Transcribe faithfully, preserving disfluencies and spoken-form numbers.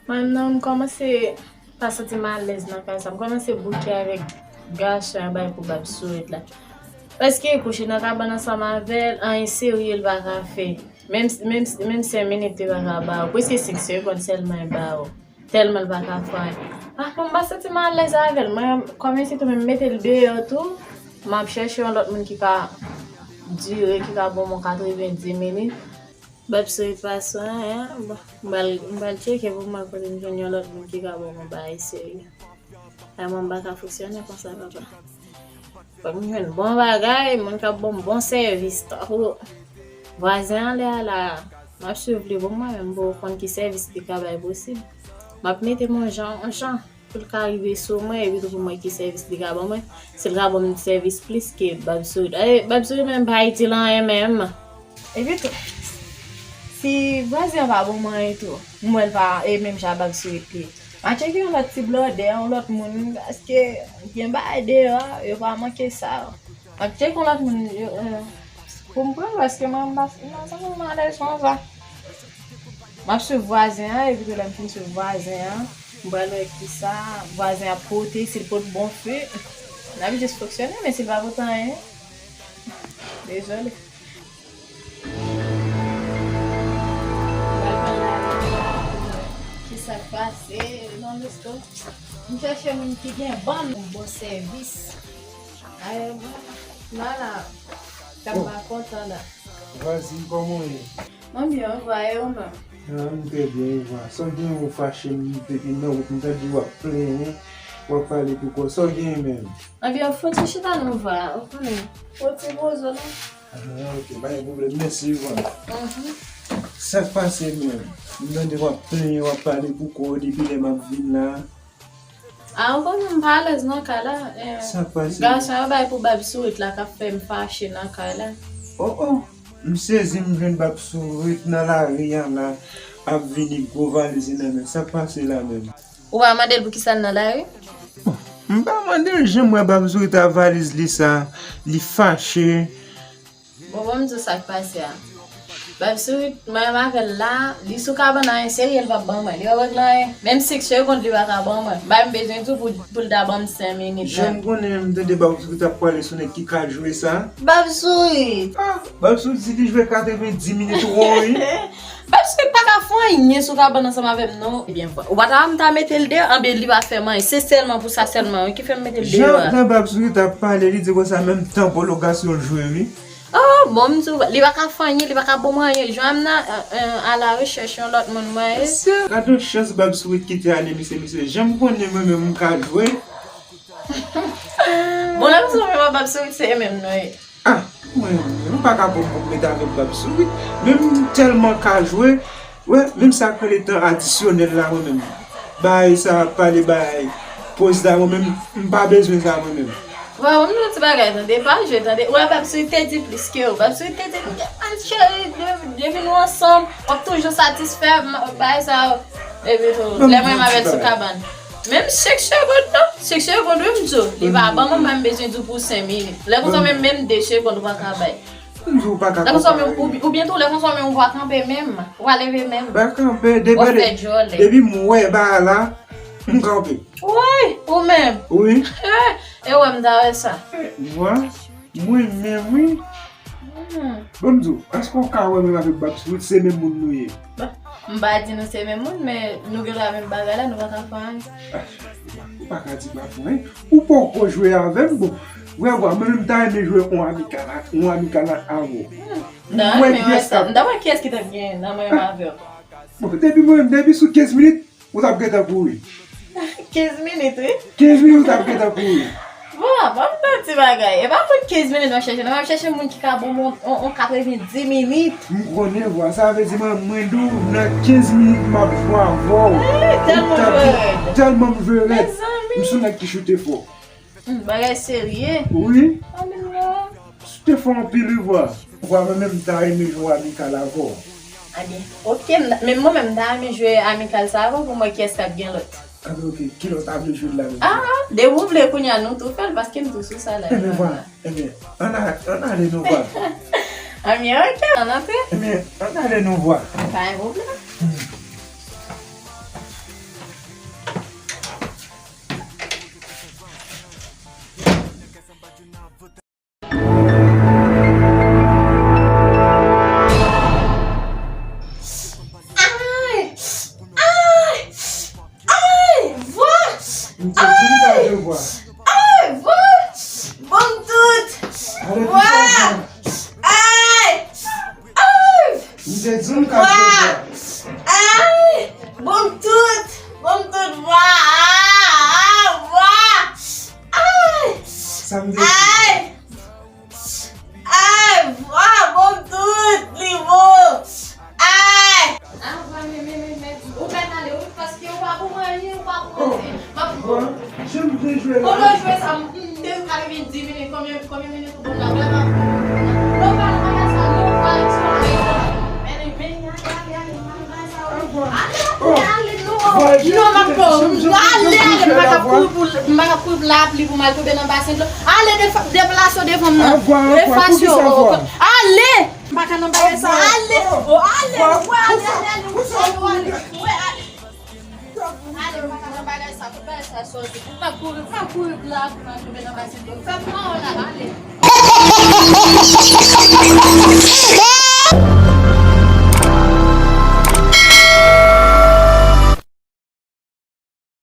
Mwen menm, m kòmanse pa santi m alèz nan kay sa. M kòmanse bouke avèk gason an bay pou bab sourit la. Paske kouche nan kabann ansanm avè l, anyen serye l pa ka fè. Menm, menm, menm senk minit li pa ka ba ou. Prèske senk segonn sèlman li ba ou. Tèlman l pa ka fè anyen. Ah, mwen m pa santi m alèz avè l. Mwen, kòm ensi tou, menm mete l deyò tou, m ap chèche yon lòt moun ki ka dire, ki ka ban mwen katrevenndis minit. Bab sourit pa sou anyen, bon, m pral, m pral tcheke pou m wè kote m jwenn yon lòt moun ki ka ban mwen bagay serye. Ay, mwen m pa ka fonksyone konsa, papa. Fòk m jwenn bon bagay, moun k ap ban m bon sèvis, tankou vwazen anlè a la, m ap swiv li pou mwen menm, pou konn ki sèvis li ka bay posib. M ap mete m yon jan, yon jan. Pou l ka rive sou mwen, epi tou pou mwen ki sèvis li ka ban mwen, si l ka ban m sèvis plis ke bab sourit. Eh, bab sourit menm pa itil anyen menm. Epi tou, si vwazen an pa ban mwen anyen tou, m wè l pa e menm jan bab sourit li ye. M a tcheke yon lòt ti blòdè, yon lòt moun, paske gen bagay deyò a, yo pa manke sa. M ap tcheke yon lòt moun, yo, eh, pou m pran, paske mwen, m pa, m pa santi m alèz konsa. M ap swiv vwazen an, epi tou lè m fin swiv vwazen an, m pral wè kisa vwazen an ap pote, si l pot bon fwi, n ap jis fonksyone, men si l pa pote anyen, dezole. Kisa k pase? Non, let's go. M chèche moun ki gen ban m bon sèvis. Ay, mwen, la, la, sa m pa kontan la. Vwazin, kòman w ye? Mwen byen, ou va, e ou menm? Ah, m trè byen, e ou va. Sa w gen, ou fache m depi nan wout, m tande w ap plenyen, w ap pale pou kò w. Sa w gen menm? Ebyen, fò ti chita nou va, ou konnen. Fò ti poze w la. Ah, ok, pa gen pwoblèm. Mèsi, Ivan. Mhm. Sa k pase menm? M tande w ap plenyen, w ap pale pou kò w depi lè m ap vin la. Ah, ou konnen m pa alèz nan kay la. Eh, sa k pase? Gason yo bay pou bab sourit la k ap fè m fache nan kay la. Oh, oh. M sezi, m jwenn bab sourit nan lari a la, ap vini gwo valiz li nan men. Sa k pase la menm? Ou pa mande l poukisa l nan lari? Bon, m pa mande l, jan m wè bab sourit a valiz li sa, li fache. Bon, bon, m di w sa k pase a. Bab sourit, mwen menm avè l la, li sou kabann, anyen serye l p ap ban mwen. Li wè règ la, anyen. Menm senk segonn li pa ka ban mwen. Bay m bezwen di w pou, pou l ta ban m senk minit. Jan m konnen, m tande bab sourit ap pale sou nèg ki ka jwe sa. Bab sourit. Ah, bab sourit, si li jwe katrevenndis minit, ou wè, wi. Bab sourit pa ka fè anyen sou kabann ansanm avè m, non. Ebyen, ou pa ta wè m ta mete l deyò, anben li pa fè m anyen. Se sèlman pou sa sèlman, wi, ki fè m mete l deyò a. Jan, jan bab sourit ap pale, li di konsa, menm tanpon logasyon l jwe, wi. Oh, bon, m di w, li pa ka fè anyen, li pa ka ban mwen anyen. Jwenn m nan, euh, euh, à la recherche yon lòt moun mwen ye. Mesye, gad yon chans bab sourit kite ale, mesye, mesye. Jan m konnen mwen menm m ka jwe. Bon, lè m sou menm bab sourit, se e menm nou ye. Ah, mwen, mwen pa ka pran m pou m mete avèk bab sourit. Men m tèlman ka jwe, wè, menm sa k rele tan adisyonèl la, mwen menm. Bay sa, pale bay, poz la, mwen menm, m pa bezwen sa, mwen menm. Wè, ou menm ti bagay, tande, pa jwe, tande. Wè, bab sourit te di plis ke ou. Bab sourit te di, "An cheri, de-, depi nou ansanm, w ap toujou satisfè m, bay sa." Epi tou, lè mwen menm avè l sou kabann. Menm senk segonn, non. Senk segonn, wi, m di w. Li pa ban mwen, mwen m bezwen di w pou senk minit. Lè konsa, menm, menm de segonn, ou pa ka bay. M di w pa ka konpare. Lè konsa, menm, ou, oubyen tou, lè konsa, menm, ou pa kanpe menm. Ou pa leve menm. Pa kanpe, depi, w ap fè djòlè. Depi m wè bagay la, m kanpe. Woy, ou menm. Wi. Eh, e wè m ta wè sa. Eh, ou wè? Mwen menm, wi. Hmm. Bon, m di w, èske w ka wè menm avèk bab sourit, se menm moun nou ye? Bon, m pa di nou se menm moun, men nou gen dwa menm bagay la, nou pa ka fè anyen. Ah, ou pa ka di m pa fè anyen. Ou poko jwe avè m, bon. Vrè, vrè, mwen menm m ta renmen jwe yon amikal, yon amikal avè w. Hmm. M ta renmen wè sa. M ta wè kiyès ki t ap genyen nan mwen menm avè w. Bon, depi mwen, depi sou kenz minit, ou t ap gentan kouri. Kenz minit, wi. Kenz minit, ou t ap gentan kouri. Bon, bon, m fè yon ti bagay. E pa moun kenz minit m ap chèche, non, m ap chèche moun ki ka ban m yon, yon, yon katrevenndis minit. M konnen vwa, sa vle di mwen, mwen di w, nan kenz minit m ap jwe avè w. Eh, tèlman m jwe rèd. Tèlman m jwe rèd. Mezanmi. M se yon nèg ki choute fò. Hmm, bagay serye. Wi. Anmwey. Te fò anpil, wi, vwa. Vwa, mwen menm, m ta renmen jwe amikal avè w. Ebyen, ok, m ta, men mwen menm, m ta renmen jwe amikal sa avè w pou m wè kiyès k ap gen lòt. Anben, ok, ki lè w ta vle jwe l la menm? Ah, depi w vle kounye a, nou tou fè l, paske m tou sou sa la. Ebyen, vwa. Ebyen, ann a-, ann ale nou vwa. Anmwey, ok, ann antre. Ebyen, ann ale nou vwa. Pa gen pwoblèm. Ay! Ay! Ay! Vwa! M te di m pa gen vwa. Ay! Vwa! Ban m tout! Vwa! Ay! Ay! M te di m pa gen vwa. Ay! Ban m tout! Ban m tout vwa! Ah! Vwa! Ay! Sa m te di. Ay! Ay, vwa, bon tout, li bon. Ay! Ah, vwa, men, men, men, men, ou mèt ale, wi, paske ou pa pou manje, ou pa pou manje. M ap vwa, jan m te jwe la. Kote w jwe sa, m, m te ka rive di minit, konbyen, konbyen minit ou ban m la, vwa, m ap vwa. Non, pa nan bagay sa, non, pa eksplore. Men, men, men, ale, ale, ale, ale, ale, ale, non. Vwa, jan m te, jan m te jwe la, vwa. Ale, ale, m pa ka kouri pou, m pa ka kouri pou lapli pou m al tonbe nan basen dlo. Ale, defa-, deplase w devan m nan. Al vwa, al vwa. Efase w. Poukisa al vwa? Ale! M pa ka nan bagay sa. Ale! Oh, ale! Vwa, ale, ale, ale! Poukisa? Poukisa? Ale, ale! Ale, m pa ka nan bagay sa. Pou bagay sa sòti. M pa kouri, m pa kouri la pou m al tonbe nan basen dlo. Fè m pran w la, ale!